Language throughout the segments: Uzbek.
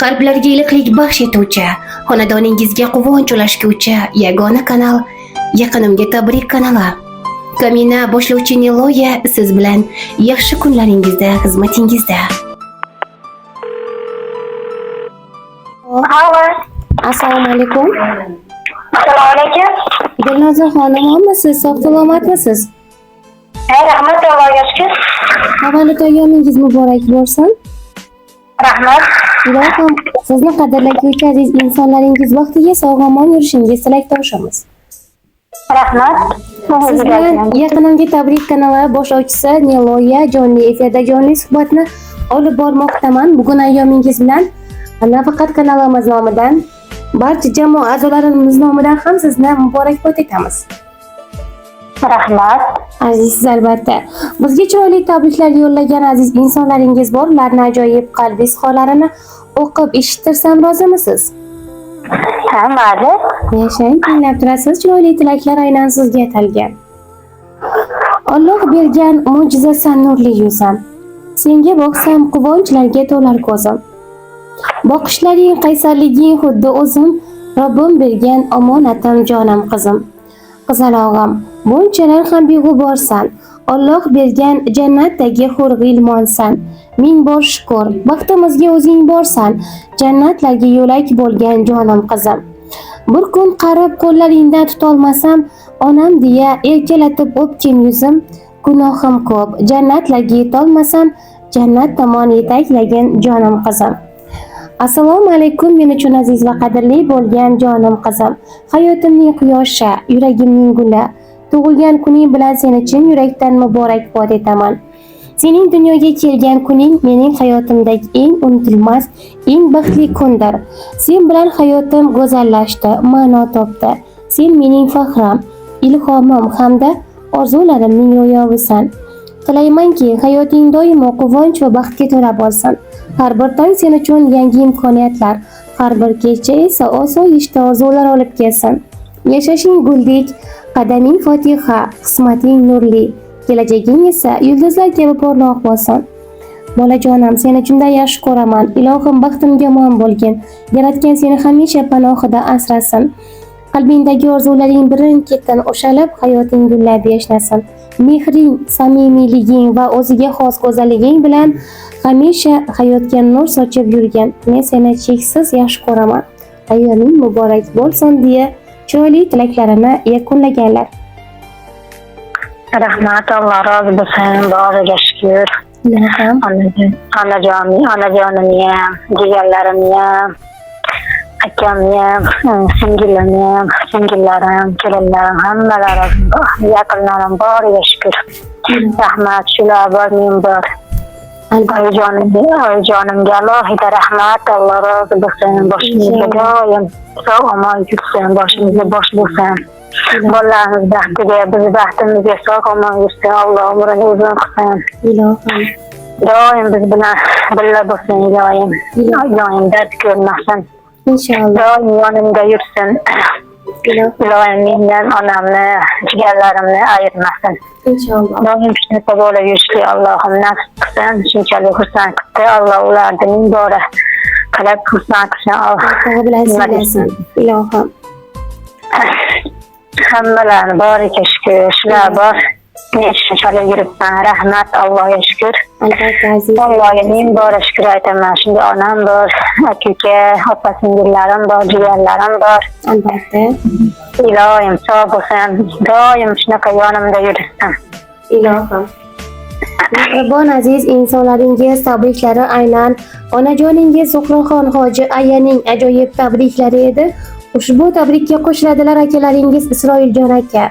Qalblarga iliqlik baxsh etuvchi, xonadoningizga quvonch ulashguvchi yagona kanal Yaqinimga tabrik kanali. Kamina boshlovchi Niloya siz bilan yaxshi kunlaringizda xizmatingizda. Alo. Assalomu alaykum. Assalomu alaykum. Dilnoza xonim, ommisiz? Sog' salomatmisiz? Ha, rahmat, Allohga shukr. Tavallud ayyomingiz muborak bo'lsin. Rahmat. Ilohim sizni qadrlaguvchi aziz insonlaringiz baxtiga sog'-omon yurishingiz tilakdoshimiz. Rahmat. Siz bilan Yaqinimga tabrik kanali boshlovchisi Niloya jonli efirda jonli suhbatni olib bormoqdaman. Bugun ayyomingiz bilan nafaqat kanalimiz nomidan, barcha jamoa a'zolarimiz nomidan ham sizni muborakbod etamiz. Rahmat. Azizsiz albatta. Bizga chiroyli tabriklar yo'llagan aziz insonlaringiz bor. Ularni ajoyib qalbiy izhorlarini o'qib eshittirsam rozimisiz? Ha, mayli. Yashang, tinglab turasiz. Chiroyli tilaklar aynan sizga atalgan. Alloh bergan mo'jizasan, nurli yuzim. Senga boqsam quvonchlarga to'lar ko'zim. Boqishlaring, qaysarliging xuddi o'zim, Robbim bergan omonatim jonim qizim. Qizalog'im, bunchalar ham beg'uborsan. Alloh bergan jannatdagi hur g'ilmonsan. Ming bor shukur, baxtimizga o'zing borsan. Jannatlarga yo'lak bo'lgan jonim qizim. Bir kun qarib qo'llaringdan tutolmasam, onam deya erkalatib o'pgin yuzim. Gunohim ko'p, jannatlarga yetolmasam, jannat tomon yetaklagin jonim qizim. Assalomu alaykum, men uchun aziz va qadrli bo'lgan jonim qizim. Hayotimning quyoshi, yuragimning guli. Tug'ilgan kuning bilan seni chin yurakdan muborakbod etaman. Sening dunyoga kelgan kuning mening hayotimdagi eng unutilmas, eng baxtli kundir. Sen bilan hayotim go'zallashdi, ma'no topdi. Sen mening faxrim, ilhomim hamda orzularimning ro'yobisan. Tilaymanki, hayoting doimo quvonch va baxtga to'la bo'lsin. Har bir tong sen uchun yangi imkoniyatlar, har bir kecha esa osoyishta orzular olib kelsin. Yashashing guldek, qadaming fotiha, qismating nurli, kelajaging esa yulduzlar kabi porloq bo'lsin. Bolajonim, seni juda yaxshi ko'raman. Ilohim baxtimga omon bo'lgin. Yaratgan seni hamisha panohida asrasin. Qalbingdagi orzularing birin-ketin ushalib, hayoting gullab yashnasin. Mehring, samimiyliging va o'ziga xos go'zalliging bilan hamisha hayotga nur sochib yurgin. Men seni cheksiz yaxshi ko'raman. Ayyoming muborak bo'lsin deya chiroyli tilaklarini yakunlaganlar. Rahmat, Alloh rozi bo'lsin. Boriga shukr. Ilohim, Onajonim, onajonimni ham, jigarlarimni ham, akamni ham, singlimni ham, singillarim, kelinlarim, hammalari, yaqinlarim boriga shukr. Rahmat, shular bor, men bor. Albatta. Oyijonimga, oyijonimga alohida rahmat. Alloh rozi bo'lsin. Boshimizga doim sog' omon yursin, boshimizga bosh bo'lsin. Bolalarimiz baxtiga, biz baxtimizga sog' omon yursin. Alloh umrini uzun qilsin. Ilohim. Doim biz bilan birga bo'lsin, iloyim. Iloyim dard ko'rmasin. Inshaalloh. Doim yonimda yursin. Ilohim. Iloyim mendan onamni, jigarlarimni ayirmasin. Inshaalloh. Doim shunaqa bo'lib yurishli Allohim nasib qilsin. Shunchalik xursand qildi. Alloh ularni ming bora qilib xursand qilsin. Alloh bilan siylasin. Ilohim. Hammalarini boriga shukur. Shular bor. Men shunchalik yuribman. Rahmat, Allohga shukur. Albatta, aziz. Allohga ming bora shukur aytaman. Shunday onam bor, aka uka, opa singillarim bor, jigarlarim bor. Albatta. Iloyim sog' bo'lsin. Doim shunaqa yonimda yursin. Ilohim. Mehribon aziz insonlaringiz tabriklari aynan onajoningiz Zuhraxon hoji ayaning ajoyib tabriklari edi. Ushbu tabrikka qo'shiladilar akalaringiz Isroiljon aka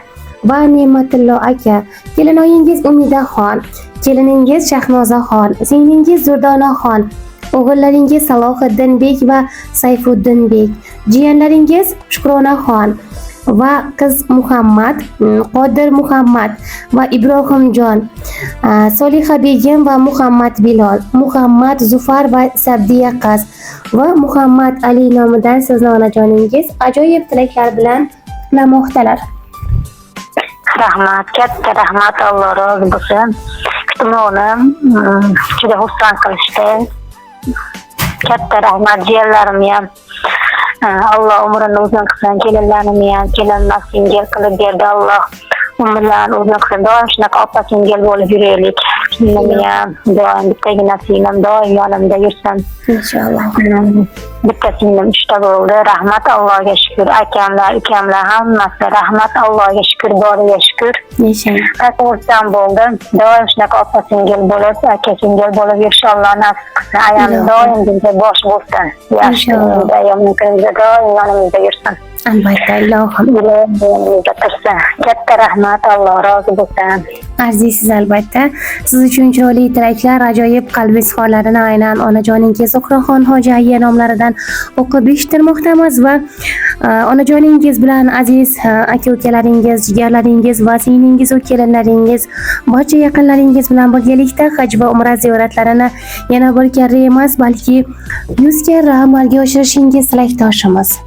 va Ne'matullo aka, kelinoyingiz Umidaxon, keliningiz Shahnozaxon, singlingiz Zurdonaxon, o'g'illaringiz Salohiddinbek va Sayfuddinbek, jiyanlaringiz Shukronaxon va qiz Muhammad, Qodir Muhammad va Ibrohimjon, Soliha begim va Muhammad Bilol, Muhammad Zufar va Sabdiya qiz va Muhammad Ali nomidan sizni onajoningiz ajoyib tilaklar bilan qutlamoqdalar. Rahmat, katta rahmat, Alloh rozi bo'lsin. Kutimonim juda xursand qilishdi. Katta rahmat jiyanlarimni ham. Alloh umrini uzun qilsin, kelinlarimni ham kelinmas singil qilib berdi Alloh. Umrlarini uzun qilsin. Doim shunaqa opa singil bo'lib yuraylik. Singlimni ham doim bittagina singlim doim yonimda yursin. Inshaalloh. Bitta singlim uchta bo'ldi. Rahmat Allohga shukr. Akamlar, ukamlar hammasi rahmat Allohga shukr, boriga shukr. Yashang. Xursand bo'ldim. Doim shunaqa opa singil bo'lib, aka singil bo'lib yurish Alloh nasib qilsin. Ayam Ilohim. Doim bizga bosh bo'lsin. Yaxshi Inshaalloh. kunimizda, yomon kunimizda doim yonimizda yursin. Albatta, ilohim. Ilohim yonimizda tursin. Katta rahmat, Alloh rozi bo'lsin. Arziysiz albatta. Siz uchun chiroyli tilaklar, ajoyib qalb izhorlarini aynan onajoningiz Zuhraxon Hoji aya nomlaridan o'qib eshittirmoqdamiz va onajoningiz bilan aziz aka ukalaringiz, jigarlaringiz va singlingiz va kelinlaringiz, barcha yaqinlaringiz bilan birgalikda haj va umra ziyoratlarini yana bir karra emas, balki 100 karra amalga oshirishingiz tilakdoshimiz.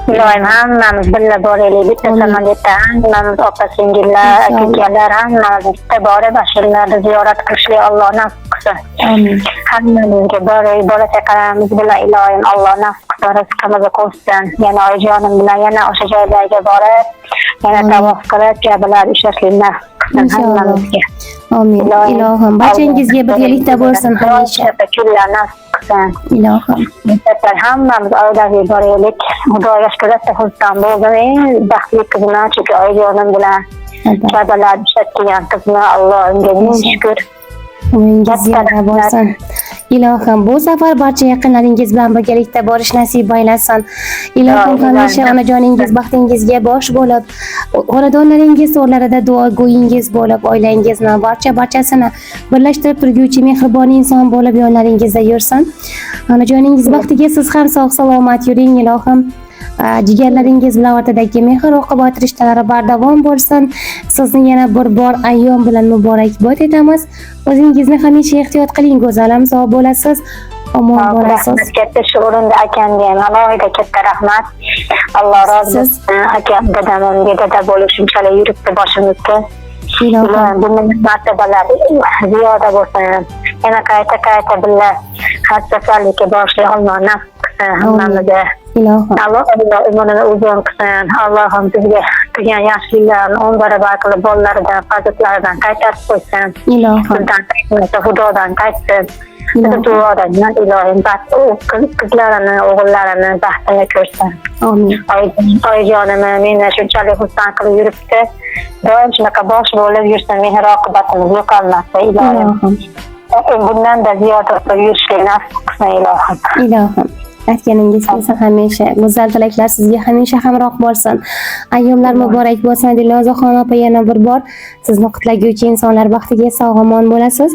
Ilohim hammamiz birga boraylik. Bitta Amin. samolyotda hammamiz opa singillar, aka Inshaalloh. Ukalar hammamiz bitta borib ashullarni ziyorat qilishlik Alloh nasib qilsin. Amin. Hammamizga boraylik, bola chaqalarimiz bilan ilohim Alloh nasib qilsin, rizqimizni qo'shsin. Yana oyijonim bilan yana o'sha joylarga borib, yana Amin. tavof qilib, kabalar ushlashlik nasib qilsin Inshaalloh. hammamizga. Amin. Ilohim barchangizga birgalikda bo'lsin hamisha. Shunaqa kunlar nasib qilsin. Ilohim. Mustaqbal hammamiz oilaviy boraylik. Xudoga shukur, rosa xursand bo'ldim. Eng baxtli qizman, chunki oyijonim bilan Albatta. kabalar ushlatgan qizman. Alloh unga ming shukur. Umringiz ziyoda bo'lsin. Ilohim bu safar barcha yaqinlaringiz bilan birgalikda borish nasib aylasin. Ilohim Ilohim. hamisha onajoningiz baxtingizga bosh bo'lib, xonadonlaringiz to'rlarida duogo'yingiz bo'lib, oilangizni barcha barchasini birlashtirib turguvchi mehribon inson bo'lib yonlaringizda yursin. Onajoningiz baxtiga siz ham sog' salomat yuring ilohim. Jigarlaringiz bilan o'rtadagi mehr oqibat rishtalari bardavom bo'lsin. Sizni yana bir bor ayyom bilan muborakbod etamiz. O'zingizni hamisha ehtiyot qiling, go'zalim, sog' bo'lasiz, omon bo'lasiz. Rahmat katta shu o'rinda akamga ham alohida katta rahmat. Alloh rozi Siz- bo'lsin. Akam dadam unga dada bo'lib shunchalik yuribdi boshimizda. Ilohim. Ilohim bundan martabalari ziyoda bo'lsin. Yana qayta qayta birga haj safarlikka borishlik Alloh nasib qilsin hammamizga. Ilohim. Alloh Alloh umrini uzun qilsin. Allohim bizga qilgan yaxshiliklarni 10 barobar qilib bolalaridan, farzandlaridan qaytarib qo'ysin. Ilohim. Bizdan qaytmasa Xudodan qaytsin. Bizni Ilohim. duodan ilohim baxt u qizlarini, o'g'illarini baxtini ko'rsin. Amin. Oyijonimni meni shunchalik xursand qilib yuribdi. Doim shunaqa bosh bo'lib yursin, mehr oqibatimiz yo'qolmasa ilohim. Ilohim. Bundan da ziyoda qilib yurishlik nasib qilsin ilohim. Ilohim. Aytganingiz kelsin hamisha. Go'zal tilaklar sizga hamisha hamroh bo'lsin. Ayyomlar muborak bo'lsin. Dilnozaxon opa, yana bir bor sizni qutlaguvchi insonlar baxtiga sog' omon bo'lasiz.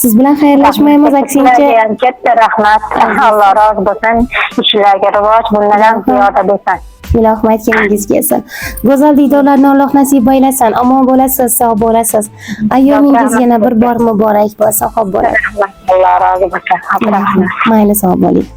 Siz bilan xayrlashmaymiz, aksincha Sizlarga ham katta rahmat. Alloh rozi bo'lsin. Ishlarga rivoj bundan ham ziyoda bo'lsin. Ilohim aytganingiz kelsin. Go'zal diydorlarni Alloh nasib aylasin. Omon bo'lasiz, sog' bo'lasiz. Ayyomingiz yana bir bor muborak bo'lsin. Xo'p bo'ladi. Rahmat. Alloh rozi bo'lsin. Rahmat. Mayli, sog' bo'ling.